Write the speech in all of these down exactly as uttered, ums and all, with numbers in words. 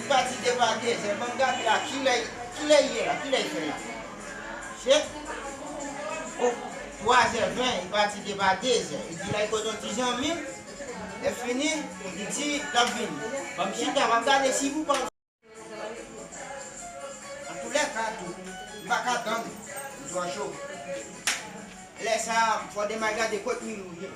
Li pati depi a dezè, ban m gade la, kilè, kilè li ye la, kilè li fè la? Se o, twazè ven, li pati depi a dezè. Li di la, li kote yon ti zanmi l, lè fini, li di l ap vini. Ban m chita, m ap gade si pou pa. Antoulèka tou, m pa ka tann, m twò cho. Lè sa a, fò demen al gade kot Milou ye.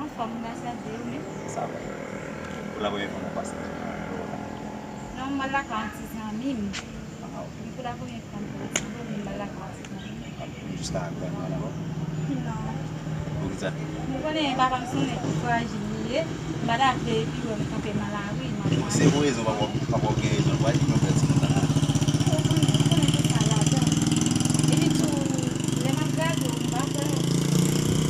Anfòm, gras a Dye, ou menm? Sa va. Pou la premyè fwa mwen pase nan zòn nan. Non, m al lakay yon ti zanmi m. Ah, ok. Pou la premyè fwa m pran ti zanmi m, m al lakay yon ti zanmi m. Ok, men jiska la, ou pa gen moun ankò? Non. Poukisa? Ou konnen papa m se yon nèg ki frajil li ye. M pa ta vle epi wè m kanpe nan lari, m ap... Se pou rezon, papa w, papa w gen rezon. Ou pa di mwen fè timoun nan. Ou konnen, ou konnen tout sa ladan. Epi tou, lè m ap gade w, m pa kwè.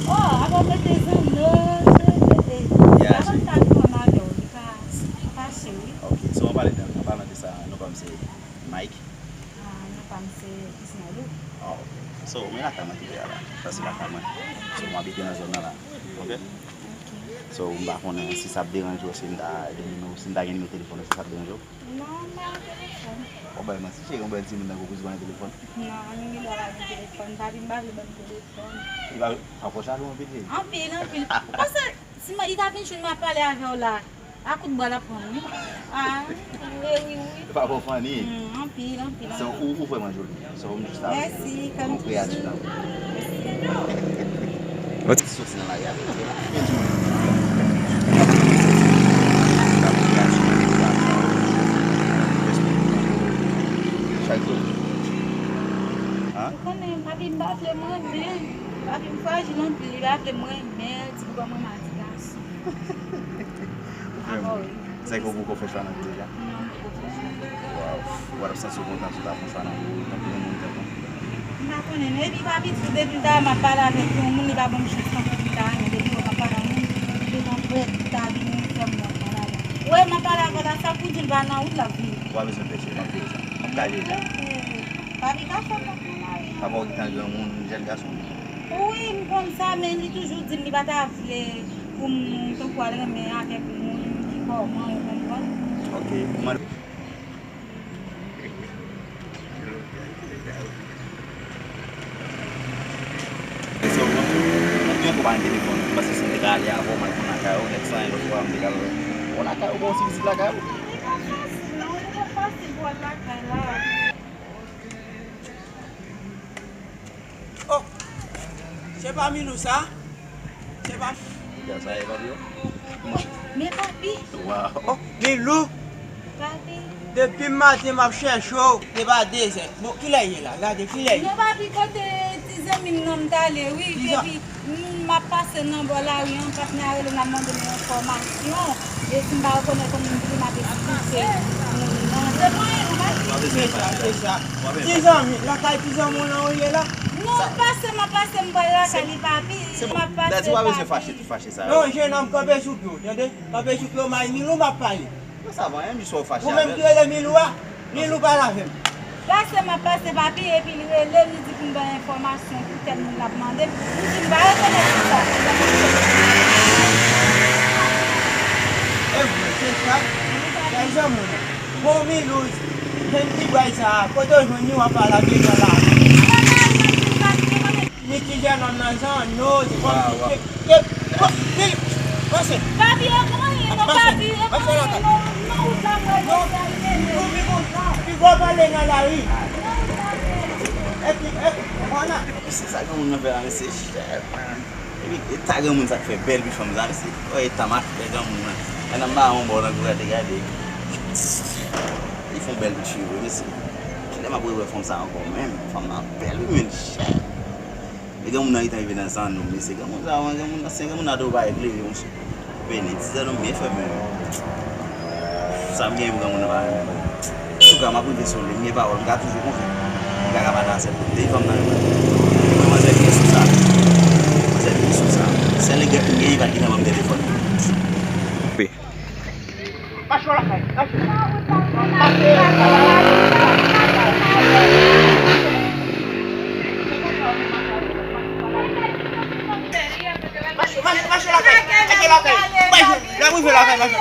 Oh, apa w mete zanno, e, e, e. Ya, avan m ta vin ann avè w, li ka fache, wi. Ok, so, an palan de, an palan de sa, non pa m se Mike. Ah, non pa m se Ismaël. Ah, ok. So, men lakay mwen ki te a la. Sa se lakay mwen. So, m abite nan zòn nan la. Ok? Ok. So, m pa konnen si sa ap deranje w, si m ta, si m ta gen nimewo telefòn ou, si sa ap deranje w. Non, m pa gen telefòn. W ap bay manti, cheri, yon bèl timoun nan gwo kouzen pa gen telefòn. Non, m gen dwa pa gen telefòn. Papi m pa vle ban m telefòn. Li pa, sa fò chaje w anpil, cheri. Anpil, anpil. Ou panse si m, li ta vin jwenn m ap pale avè w la, a kout bwa l ap pran m, wi. Ah, wi, wi, wi. Li pa fò funny. Hmm, anpil, anpil, anpil. So, ou, ou vrèman joli. So, m jis ta... Mèsi, kòm toujou. Yon kreyati nan... Mèsi. Yon ti sosi nan lari a. Byen di mwen. Chak jou. Hein? Ou konnen, papi m pa vle m renmen. Papi m frajil anpil, li pa vle m renmen, di pou kòman m a ti gason. Ou fè... Sa fè w poko fè chwa nan vi deja? Non, m poko fè chwa. Waw. Ou pa t ap santi w kontan si w ta fè yon chwa nan vi w, tankou yon moun tankou? M pa konnen, non. Epi papi tou, depi m ta wè m ap pale avèk yon moun, li pa ban m chans tankou pou m ta renmen. Depi wè m ap pale a yon moun, li bezwen prèt pou ta vin fè m wont nan lari. Ou wè m ap pale avè w la, sa pou di l pa nan wout l ap vini. Ou pa bezwen pè, cheri, m ap veye sa. M ap ka veye sa. Papi ka fè m wont nan lari an. Papa w gentan granmoun, jèn gason. Wi, m konn sa, men li toujou di m li pa ta vle pou m tankou al renmen avèk moun ki kòman, ou konprann? Ok, mwen... So, mwen, mwen byen kou pa gen telefòn, paske si m te ka ale avè w, m al pran lakay ou, nèk sa, yon lòt fwa, m te ka al wè w lakay ou, ba w ti vizit lakay ou. Li pa fasil, non, li pa fasil pou al lakay la. Oh, se pa Milou sa? Se pa... Gad sa e papi yo. Men papi. Waw. Oh, Milou. Papi. Depi maten m ap chèche w, depi a dezè. Bon, kilè ye la? Gade, kilè ye? Non, papi, kote ti zanmi m nan m t ale, wi. Ki zan- Epi, m, m ap pase nan bò lari an, patnè a rele m, l ap mande m enfòmasyon. E si m pa rekonèt yon moun, m ap eksplike moun nan. Se mwen, non, papi. Se sa, se sa. Ti zanmi, lakay ti zanmi w lan ou ye la? Non, m pase, m ap pase, m pral lakay li, papi. M ap pase, papi. Daddy, w pa bezwen fache, tout fache sa yo. Non, jennonm, kanpe sou pye w, tande? Kanpe sou pye w, may Milou m ap pale. Mwen sa va, m jis wè w fache avè l. Ou menm ki rele Milou a? Milou pale avè m. Pase m ap pase, papi, epi l rele m, li di pou m bay enfòmasyon pou tèl moun l ap mande m. M di m pa rekonèt moun sa. E vre, se sa. Gade jan moun. Bon, Milou, jèn ti bway sa a, kote w jwenn li, w ap pale avè l la? Ni ti jennonm nan zanno, se kòmsi se, se, se, pase. Papi, e konyen, non, papi, e konyen, non, nan wout la, mwen, non, nou pi bon, pi bon pale nan lari. Nan wout la, mwen. Epi, epi, vwala. Mesye, sa granmoun nan fè la, mesye, chèf, man. Eta granmoun sa k fè bèl pi fanm sa, mesye. Wè eta machwè granmoun nan. Gade anba yon bò nan kou gade, gade. Li fè yon bèl ti cheve, mesye. Kilè m ap rewè fanm sa ankò menm? Fanm nan bèl wi, men chè. E granmoun nan gentan rive nan zanno, mesye. Granmoun sa, granmoun nan, se granmoun nan tou pa regle, monchè. Beni, ti zanno m byen fè menm. Sa m gen pou granmoun nan pa renmen. Antouka, m ap rive sou li, m gen pawòl, m ka toujou konfye. M ka ka pale avè l. Depi fanm nan renmen. Mwen, manzè byen sou sa. Manzè byen sou sa. Sèl regrèt m genyen, li pa t gentan ban m telefòn. Mache lakay, mache. Mache. Mache, mache, mache lakay. Mache lakay. Mache. Lè m rive lakay, mache.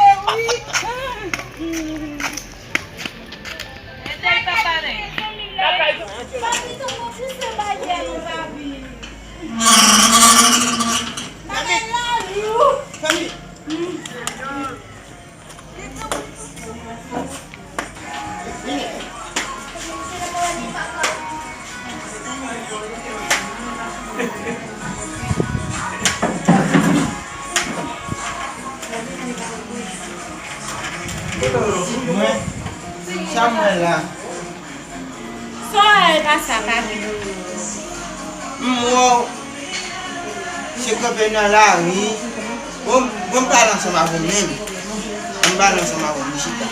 Fanmi. Mwen, sa mwen la. Sa w wè pa sa, papi. M wè w. Se kanpe nan lari. Bon, bon, m pale ansanm avè w menm. M pale ansanm avè w, m chita.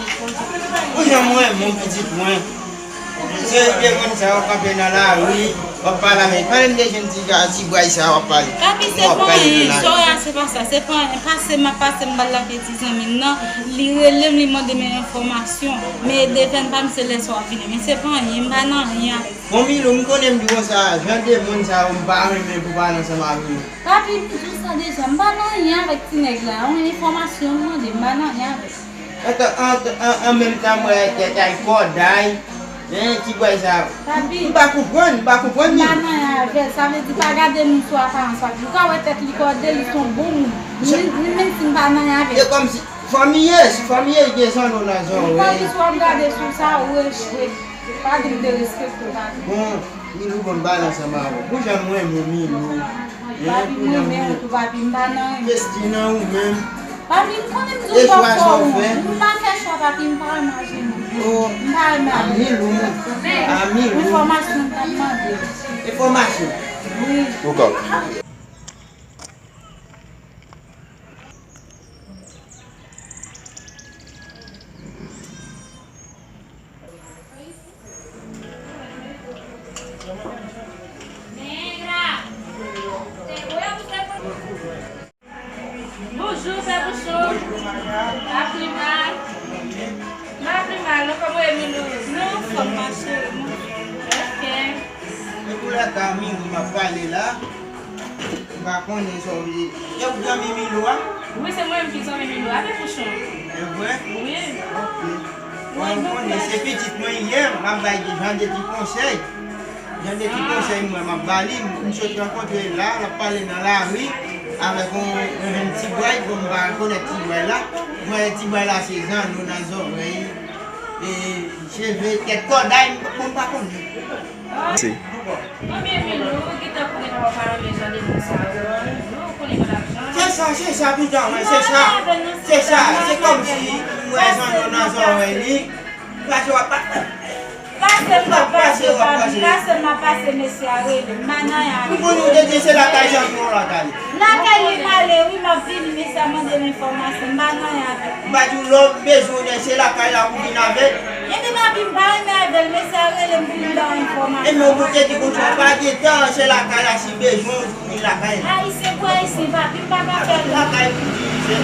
Ou jan mwen, mon pitit mwen. Se de moun sa yo kanpe nan lari, w ap pale avè l. Pale m de jèn ti ga, ti bway sa w ap pale. Papi, se pa anyen, Zoya, se pa sa, se pa anyen. Pase m ap pase, m pral lakay ti zanmi m nan. Li rele m, li mande m enfòmasyon. Men devèn pa m se lè sa w ap vini. Men se pa anyen, m pa nan anyen avè l. Bon, Milou, m konnen m di konsa, jan de moun sa yo, m pa renmen pou pale ansanm avè yo. Papi, m di w sa deja, m pa nan anyen avèk ti nèg la. Yon enfòmasyon m mande, m pa nan anyen avè l. An, an, an, an menm tan, m wè tèt ay, kòd ay, en, ti bway sa. Papi, m pa konprann, m pa konprann li. M pa nan anyen avè l. Sa vle di, pa gade moun sou aparans, papi. Ou ka wè tèt li kòde, li se yon bon moun. Li, li menm si m pa nan anyen avè l. E kòmsi, fanmi ye, si fanmi ye, gen zanno nan zanno. Papi, si w ap gade sou sa, ou echwe. Pa di m derespekte w, papi. Bon, Milou, bon, m pale ansanm avè w. Pou jan mwen, mwen, Milou. Papi, m renmen w tou, papi, m pa nan anyen. Kestyon nan ou menm. Papi, m konnen m di w pa fè w. M pa fè chwa, papi, m pa renmen ajenou. M pa renmen ajenou. Milou. Milou. Enfòmasyon m t ap mande. Enfòmasyon. Wi. Bonjou, Pè Bouchon. Pa pi mal. Pa pi mal, non, kòman w ye, Milou? Non, anfòm, ma chérie, mwen. Ok. Se pou la ka Milou m ap pale la. M pa konnen sa w ye. E ou zanmi Milou a? Wi, se mwen menm ki zanmi Milou a, Pè Pouchon. E vre? Wi. Ok. Bon, m konnen se pitit mwen li ye, m ap bay jan de ti konsèy. Jan de ti konsèy mwen, m ap ba li. M sot rankontre l la, l ap pale nan lari avèk yon, yon jèn ti bway, bon, m pa rekonèt ti bway la. Mwen, ti bway la, se zanno nan zòrèy. E, cheve, tèt, kòd ay, m, bon, m pa konnen. Se. Konbyen mil ou gentan konnen nan w pa renmen jan de moun sa yo? Ou konnen pa lajan. Se sa, se sa, pijan, wi, se sa. Se sa, se kòmsi m wè zanno nan zòrèy li. Pase w ap pase. Pase m ap pase, papi, pase m ap pase, mesye a rele m, m pa nan anyen avè l. M konnen w te di se lakay zanmi w lakay. Lakay li m ale, wi, m ap vini, mesye a mande m enfòmasyon, m pa nan anyen avè l. M pa di w lè w bezwen w se lakay la pou vin avè l. Ebyen, papi, m pa renmen avè l, mesye a rele m pou m ba w enfòmasyon. Ebyen, ou te di konsa, w pa gen tan, se lakay la, si bezwen w, ou vin lakay la. Ayisyen pou ayisyen, papi, m pa ka fè l. Lakay pou dirije.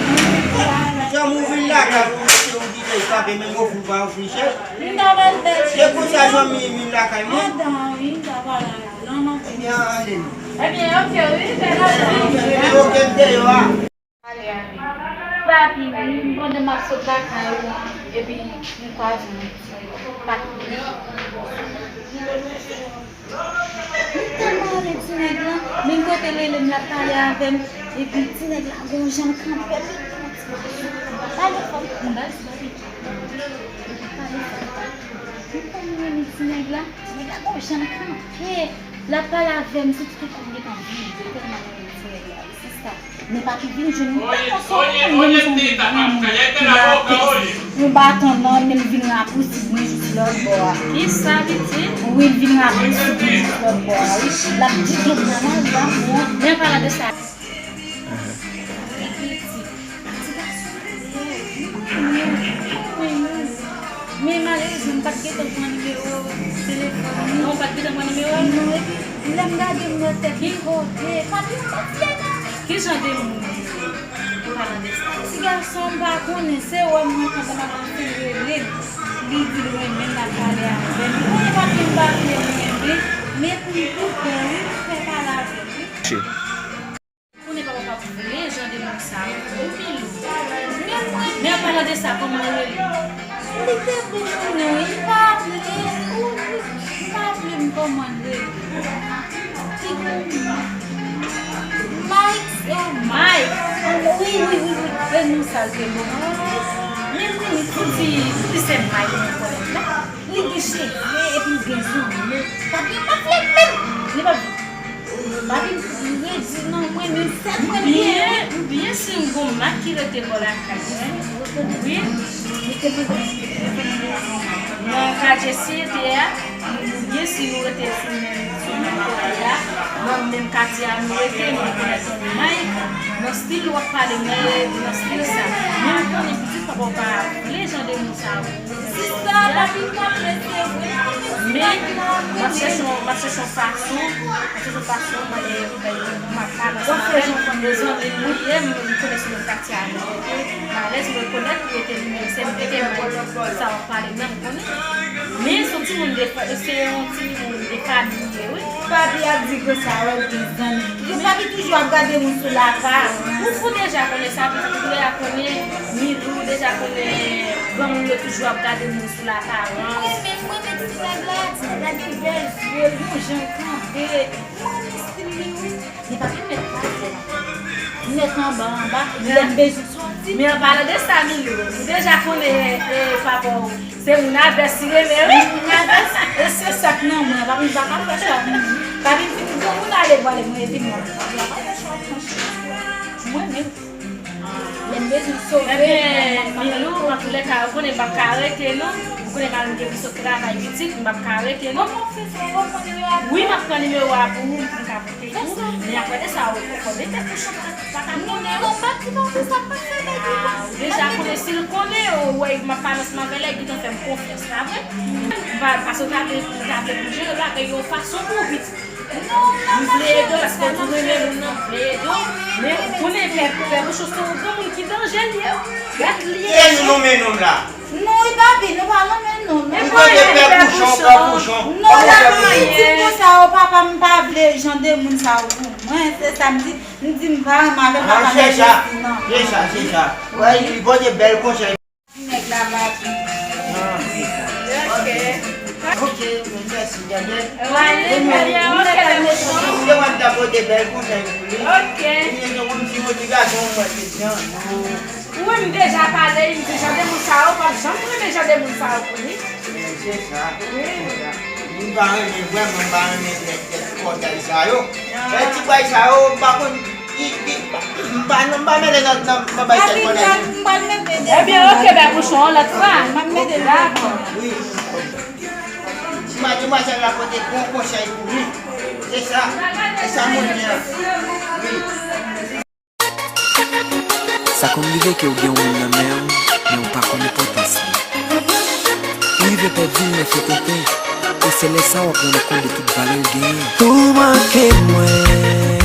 Janm ou vin lakay, ou mesye, ou vin kanpe, menm ofri w pa ofri chèk. M ta pral fè l. Se konsa zanmi vin lakay mwen. Adan, wi, m ta pral al. Non, non. Ebyen, ale. Ebyen, ok, wi, fè l ale. Ok, m deyò a. Papi, m, pandan m ap sot lakay ou an, epi m kwaze yon ti papi. M tèlman renmen ti nèg lan, menm kote l rele m, l ap pale avè m, epi ti nèg la gon jan l kanpe, epi gon ti mache. Pale fò, m pale fò. Pale fò. M tèlman renmen ti nèg la, ti nèg la gon jan l kanpe, l ap pale avè m, se tout kò m gentan vibre, tèlman m renmen. Sou nèg la, wi, sista. Men papi vin jwenn mwen, pa konn sa w konn, menm jan de granmoun ki la pèse yon baton nan, men l vin rapousib mwen jis lòt bò a. Kisa, pitit? Wi, l vin rapousib mwen jis lòt bò a, wi. L ap di, "Gad manman, l ap mwen." Men an palan de sa. Ti gason. Men malerezman, m pa t gentan pran nimewo telefòn li. Non, ou pa t gentan pran nimewo l? Non, epi lè m gade m wè tèt li kote. Papi, m pa t fè nan. Ki jan de moun li ye? An palan de sa. Ti gason, m pa konnen, se wè m mwen kontan m ap anfil rele l. Li di l renmen l, l ap pale avè m. Ou konnen papi m pa vle m renmen, men pou m tou pran, wi, m fè pale avè l, wi. Konnen papa w pa vle jan de moun sa yo pou Milou. Men mwen. Men an palan de sa, kòman l rele? Li te vle konnen, wi, m pa vle, wi, m pa vle m kòman l rele. Ki moun? Mike, oh, Mike. Wi, wi, wi, wi. E non sa l te bon. Men mwen, li pou di, pou di se Mike mwen konnen la. Li gen cheve epi l gen zong. Papi, m pa vle menm. Li pa vle. Papi, m redi non mwen, men sèl mwen byen. Byen, byen si m gon mak ki rete bò lakay mwen. Wi. Nan katye si te a, byen si nou rete sou menm, sou menm kote a, nan menm katye a nou rete, nou rekonèt yon Mike, nan stil w ap pale, mwen nan stil sa. Men m konnen pitit papa w pa vle jan de moun sa yo. Sista, papi m pa vle se vre. Men, m ap chèche yon, m ap chèche yon fason, m ap chèche yon fason, mwen, mwen, m ap pale ansanm avè l, mwen zanmi l li ye, m konnen se nan katye a nou rete, m alèz, m rekonèt li rete li menm, se m rete mwen, sa w ap pale nan, m konnen. Men, se yon timoun de, se yon timoun de fanmi li ye, wi. Papi ap di konsa, wè l gen zanmi. Yo, papi toujou ap gade moun sou laparans. Ou fou deja konnen sa, pitit, ou deja konnen Milou, ou deja konnen granmoun yo toujou ap gade moun sou laparans. Mwen menm, mwen menm ti nèg la, ti nèg la gen bèl zye, yon jan kanpe. Mwen renmen stil li, wi. Men papi m mèt pase la. M mèt anba, anba, lè m bezwen soti. Men an palan de sa, Milou, ou deja konnen, e, papa w. Se moun a vès li renmen, wi. Moun a vès, e se sa k nan mwen, papi m pa ka fè chwa. Papi m fin granmoun ale, pwale mwen epi mwen. Papi a pa fè chwa, franchman. Mwen menm. Men m bezwen sove. Ebyen, Milou, antoulèka, ou konnen m p ap ka rete, non. Ou konnen madanm gen pou sot travay pitit, m p ap ka rete, non. Kòman w fè sa? W ap pran nimewo a pou ou? Wi, m ap pran nimewo a pou ou, pou m ka pote pou ou. Men apre de sa, ou, ou konnen tèt kouchon pa ka konnen, non. Ou deja konnen si l konnen, ou wè m ap pale ansanm avè l, li gentan fè m konfyans, pa vre? M pa, paske w ta vle, ou ta vle pou jere bagay yo yon fason pou ou, pitit. M vle ede w paske w di w renmen moun nan, m vle ede w, men ou konnen pè, pè Pouchon se yon granmoun ki danje l ye, wi. Gad li ye. Kiyès ou nonmen nonm la? Non, wi, papi, nou pa nonmen nonm. Ou tande pè Pouchon, pè Pouchon. Non, la, mwen di konsa, o papa, m pa vle jan de moun sa yo pou mwen, se sa m di. M di m pa renmen avè l, papa m di non. Se sa, se sa. Wè, li pote bèl konsèy. Nèg la pa di. Ok. Ok, men mèsi, Daniel. Ou te wè m ta pote bèl konsèy pou li. Ok. Li gen yon ti motivasyon, mwen, se jan. Wi, m deja pale, m di jan de moun sa yo, pa janm renmen jan de moun sa yo pou li. Men se sa. Wi. M pa renmen, vrèman, m pa renmen nèg tèt kòtay sa yo. E ti bway sa yo, m pa konn. M pa, m pa mele nan, nan, nan bay tèt kòlè. Ebyen, ok, bè Pouchon, yon lòt fwa. Dakò. Wi. Madmwazèl la pote bon konsèy pou li. Se sa. Se sa moun li an. Wi. Sa konn rive ke w gen yon moun nan men w, men w pa konn enpòtans li. Ou rive pèdi l nan fè tenten, e se lè sa w ap rann ou kont de tout valè l genyen. Ou manke mwen.